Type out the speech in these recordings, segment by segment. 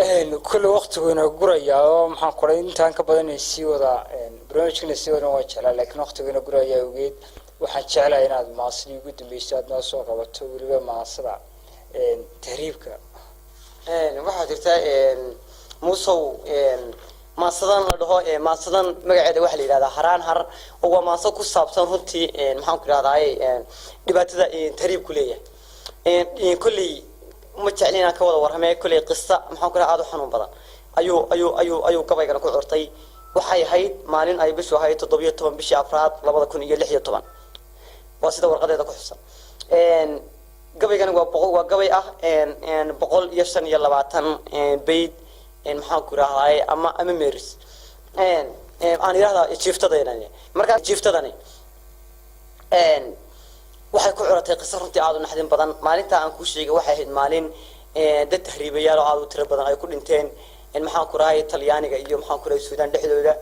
Kulle waqtigu ina gurayaa oo maxaan kuray intaan ka badan inay sii wada barnaamijkana sii wadan waa jeclaa, laakiin waqtigu ina gurayaa awgeed waxaan jeclahay inaad maasadii ugu dambeysay aad noo soo qabato, weliba maasada tahriibka. Waxaa jirta, Muusow, maasadan la dhaho, maasadan magaceeda waxaa la yidhahdaa Haraan Har, oo waa maaso ku saabsan runtii, maxaan ku idhahdaay, dhibaatada tahriibku leeyahay. Kolley ma jecli inaan ka wada warramee. Kolley qisa, maxaan ku idhaha, aada u xanuun badan ayuu gabaygana ku curtay. Waxay ahayd maalin ay bishu ahayd 17 bishii afraad 2016, waa sida warqadeeda ku xusan. Gabaygani waa gabay ah 125 bayd, maxaan ku idhahdaay, ama meris aan idhahdaa jiiftadayna. Markaa jiiftadani waxay ku curatay qiso runtii aada u naxdin badan. Maalinta aan kuu sheegay waxay ahayd maalin dad tahriibayaal oo aada u tiro badan ay ku dhinteen, maxaan ku rahay, Talyaaniga iyo, maxaan ku rahay, Suudaan dhexdooda.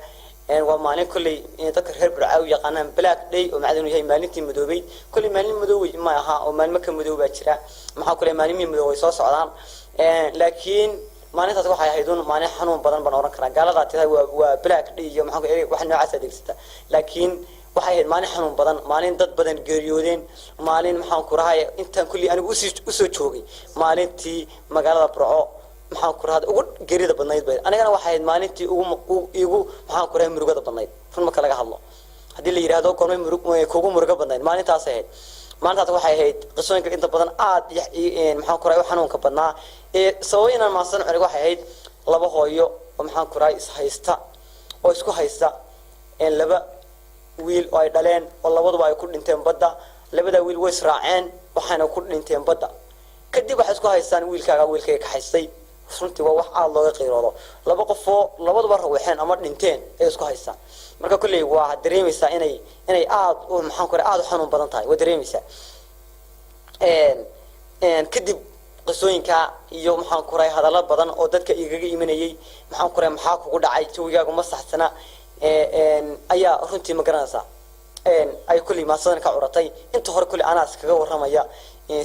Waa maalin kolley dadka reer Burcaa u yaqaanaan Black Day, oo macdanu yahay maalintii madoobay. Kolley maalin madoowey ma aha oo maalmo ka madow baa jira, maxaan ku rahay, maalimihii madow way soo socdaan, laakiin maalintaas waxay ahayd un maalin xanuun badan baan oran karaa. Gaaladaa tiraa waa Black Day iyo maxaan ku wax noocaas adeegsata, laakiin waxay ahayd maalin xanuun badan, maalin dad badan geeriyoodeen, maalin, maxaan ku rahay, intaan kulli anigu usii usoo joogay, maalintii magaalada Burco, maxaan ku rahada, ugu geerida badnayd bay. Anigana waxay ahayd maalintii ugu igu, maxaan ku rahay, murugada badnayd. Run marka laga hadlo, haddii la yidhahdo goormay murug kugu murugo badnayd, maalintaas ahayd. Maalintaas waxay ahayd qisooyinka inta badan aad, maxaan ku rahay, u xanuunka badnaa ee sababa inaan maasan cunig. Waxay ahayd laba hooyo oo, maxaan ku rahay, is haysta oo isku haysta laba wiil oo ay dhaleen oo labaduba ay ku dhinteen badda. Labadaa wiil way israaceen, waxayna ku dhinteen badda. Kadib waxay isku haystaan wiilkaaga wiilkayga kaxaystay. Runtii waa wax aada looga qiiroodo, laba qofoo labaduba rawaxeen ama dhinteen ay isku haystaan. Marka kolley waa dareemaysaa inay aada u, maxaan ku aada u xanuun badan tahay, waa dareemaysaa. Kadib qisooyinka iyo, maxaan ku rahay, hadallo badan oo dadka igaga imanayay, maxaan ku rahay, maxaa kugu dhacay, jawigaagu ma saxsana, ayaa runtii, ma garanaysaa, ay kolley maasadan ka curatay. Inta hore kolley anaa iskaga warramaya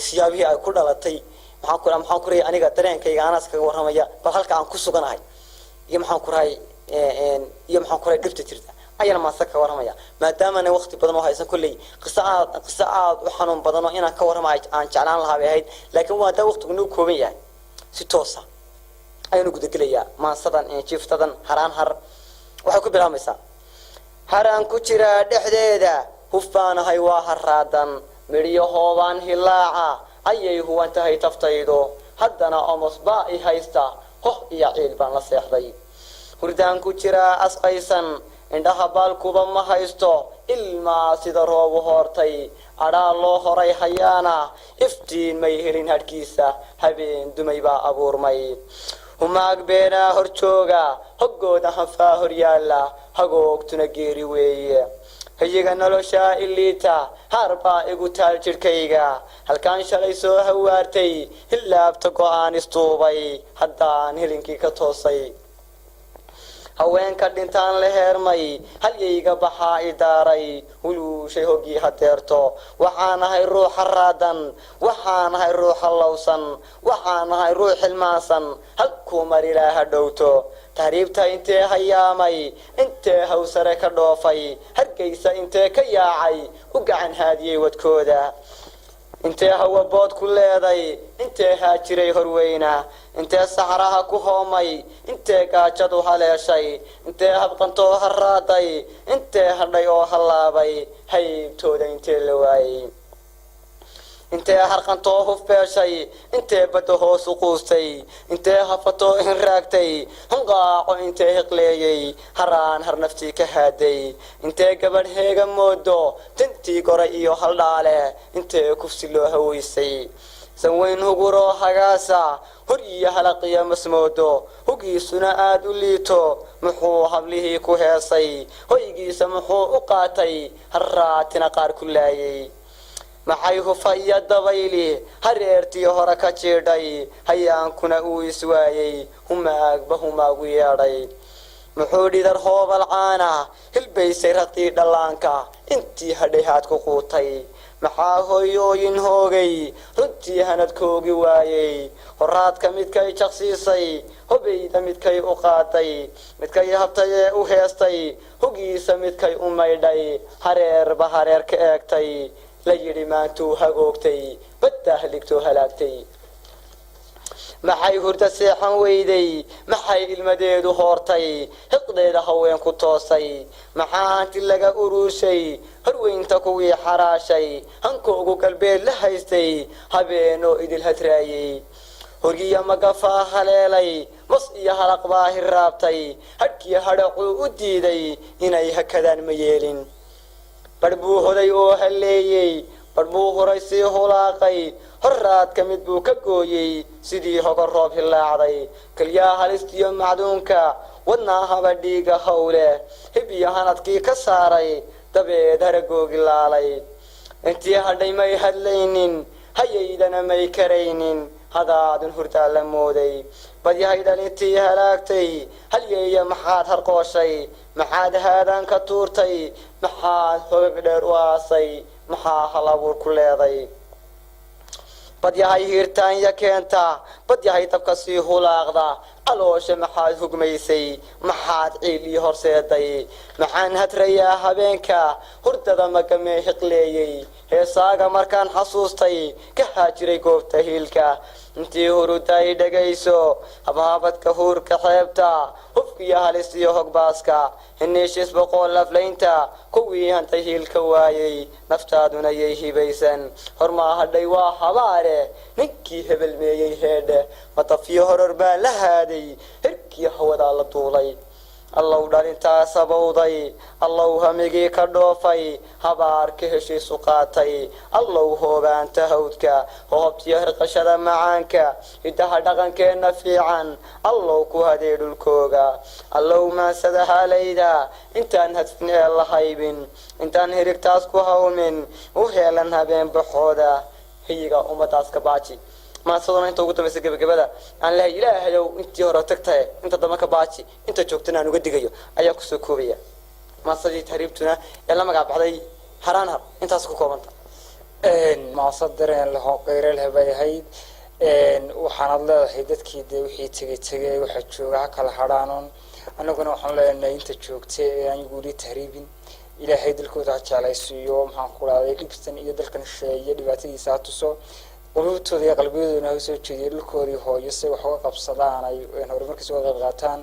siyaabihii ay ku dhalatay, maxaan ku rahay, aniga dareenkayga anaa iskaga warramaya, bal halka aan ku suganahay iyo, maxaan ku rahay, iyo, maxaan ku rahay, dhibta jirta ayana maasa ka warramaya, maadaamana waqti badan oo haysan. Kolley qiso aad u xanuun badan oo inaan ka warrama aan jeclaan lahaa bay ahayd, laakiin waa hadaa waqtigu noo kooban yahay, si toosa ayaanu gudagelayaa maansadan. Jiiftadan Haraan Har waxay ku bilaabmaysaa: Haraan ku jiraa dhexdeeda, huf baanahay, waa haraadan, midhyahoobaan hilaaca ayay huwan tahay taftaydo. Haddana omos baa i haysta, hoh iyo ciil baan la seexday. Hurdaan ku jiraa asqaysan, indhaha baalkuba ma haysto, ilmaa sida roobu hoortay. Adhaa loo horay hayaana, iftiin may helin hadhkiisa, habeen dumay baa abuurmay. Humaag beenaa hor jooga, hoggooda hanfaa hor yaalla, hagoogtuna geeri weeye. Hayiga noloshaa iliita, haar baa igu taal jidhkayga, halkaan shalay soo hawaartay. Hilaabta go-aan istuubay, haddaan helinkii ka toosay. Haweenka dhintaan la heermay, halyayga baxaa i daaray, huluushay hoggii hadeerto. Waxaan ahay ruuxa raadan, waxaan ahay ruuxa lowsan, waxaan ahay ruux xilmaansan, halkuu marilaa ha dhowto. Tahriibta intee hayaamay, intee hawsare ka dhoofay, Hargaysa intee ka yaacay, u gacan haadiyey wadkooda. Intee hawabood ku leeday, intee haajiray horweyna, intee saxraha ku hoomay, intee gaajadu haleeshay, intee habqantoo haraaday, intee hadhay oo hallaabay, haybtooda intee la waayey. Intee harqantoo hufbeeshay, intee badda hoos u quustay, intee hafatoo hinraagtay, hunqaaco intee hiqleeyey, haraan har naftii ka haaday. Intee gabadh heega moodo, tintii goray iyo haldhaale, intee kufsi loo haweysay. Sanweyn huguroo hagaasa, hor iyo halaqiya masmoodo, hugiisuna aad u liito, muxuu hablihii ku heesay? Hoygiisa muxuu u qaatay? Harraatina qaar ku laayay. Maxay hufa iyo dabayli hareertii hore ka jiidhay? Hayaankuna uu iswaayey, humaagba humaagu yeedhay. Muxuu dhidar hoobal caana hilbaysay raqii dhallaanka, intii hadhay haad ku quutay? Maxaa hooyooyin hoogay, runtii hanadkoogi waayey? Horaadka midkay jaqsiisay, hobayda midkay u qaaday, midkay habtay ee u heestay, hugiisa midkay u maydhay, hareerba hareer ka eegtay, la yidhi maantuu hagoogtay, baddaa haligtoo halaagtay. Maxay hurda seexan weyday? Maxay ilmadeedu hoortay? Hiqdeeda haween ku toosay. Maxaa hanti laga uruushay, horweynta kuwii xaraashay, hankoogu galbeed la haystay, habeenoo idil hadraayey? Horgiya magafaa haleelay, mas iyo halaq baa hiraabtay, hadhkii hadhacuu u diiday, inay hakadaan ma yeelin. Badh buu hoday oo halleeyey, badh buu huray sii hulaaqay, horaadka mid buu ka gooyey, sidii hogo roob hilaacday. Kelyaha halistiyo macduunka, wadnaahaba dhiiga howleh, hib iyo hanadkii ka saaray, dabeed haragoogi laalay. Intii hadhay may hadlaynin, hayaydana may karaynin, hadaadun hurdaa la mooday. Badyahay dhalintii halaagtay, halyeeya maxaad harqooshay? Maxaad haadaan ka tuurtay? Maxaad hogag dheer u aasay? Maxaa hal abuur ku leeday? Badyahay hiirtaanya keenta, badyahay dabka sii hulaaqda, caloosha maxaad hugmaysay? Maxaad ciil ii horseeday? Maxaan hadrayaa habeenka, hurdada magamee hiqleeyey? Heesaaga markaan xasuustay, ka haajiray goobta hiilka. Intii huruda ay dhegayso, habhaabadka huurka xeebta, hufkiyo halis iyo hogbaaska, hiniishis boqol aflaynta, kuwii hantay hiilka waayey, naftaaduna yay hibaysan. Hormaa hadhay waa habaare, ninkii hebelmeeyey heedhe, matafiyo horor baa la haaday, hirkii hawadaa la duulay. Allow dhalintaa sabowday, allow hamigii ka dhoofay, habaarka heshiisu qaatay, allow hoobaanta hawdka, hoobtiyo hirqashada macaanka, hiddaha dhaqankeenna fiican, allow ku hadee dhulkooga. Allow maansada haalayda, intaan hadfin ee la haybin, intaan hirigtaas ku hawmin, u heelan habeen baxooda, hiyiga ummadaas ka baaji. Maansaduna inta ugu dambaysa gebagabada aan lehay, Ilaahayow intii hore tagtahe, inta dambe ka baaji, inta joogtana aan uga digayo, ayaan kusoo koobaya. Maansadii tahriibtuna ee la magac baxday Haraanhar intaas ku koobanta. Maasad dareen leh oo qayre leh bay ahayd. Waxaanad leedahay dadkii dee wixii tegay tegay, waxa jooga ha kala hadhaanon. Annaguna waxaan leenahay inta joogta ee aan weli tahriibin, Ilaahay dalkooda ha jeclaysiiyo. Maxaan ku dhahday, dhibtan iyo dalkan shisheeye dhibaatadiisa ha tuso, quluubtooda iyo qalbiyadoodana ha usoo jeediyo dhulkoodii hooyo, si wax uga qabsadaan, ay horumarkiisa uga qayb qaataan.